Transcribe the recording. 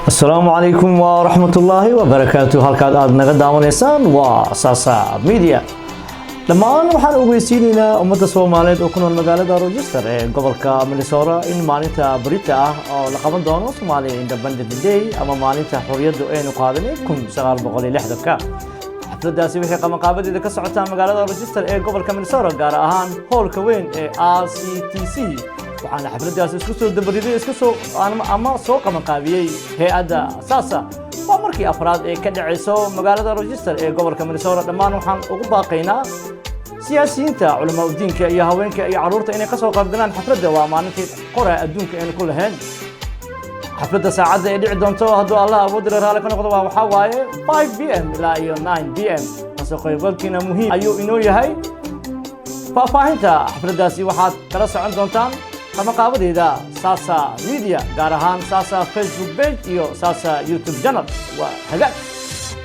Asalaamu calaykum waraxmatullaahi wabarakaatu. Halkaad aad naga daawanaysaan waa Sasa Media. Dhammaan waxaan ogeysiinaynaa ummadda Soomaaliyeed oo ku nool magaalada Rochester ee gobolka Minnesota in maalinta berita ah oo la qaban doono Somalia Independent Day ama maalinta xorriyaddu aynu qaadanay 1960-ka. Xafladaasi waxay qabanqaabadeeda ka socotaa magaalada Rochester ee gobolka Minnesota, gaar ahaan hoolka weyn ee RCTC. Waxaana xafladaasi isku soo dabariday, isku soo ama soo qabanqaabiyey hay-adda SASA. Waa markii afraad ee ka dhacayso magaalada Rochester ee gobolka Minnesota. Dhammaan waxaan ugu baaqaynaa siyaasiyiinta, culamaa udiinka iyo haweenka iyo carruurta inay kasoo qaybgalaan xafladda. Waa maalintii qora adduunka aynu ku lahayn. Xafladda saacadda ay dhici doonto, hadduu Allah awoodira raali ka noqdo, waa waxaa waaye 5 p.m. ilaa iyo 9 p.m. Kasoo qaybgalkiina muhiim ayuu inoo yahay. Faahfaahinta xafladdaasi waxaad kala socon doontaan qabanqaabadeeda Sasa Media, gaar ahaan Sasa Facebook page iyo Sasa YouTube channel. Waa hagaag.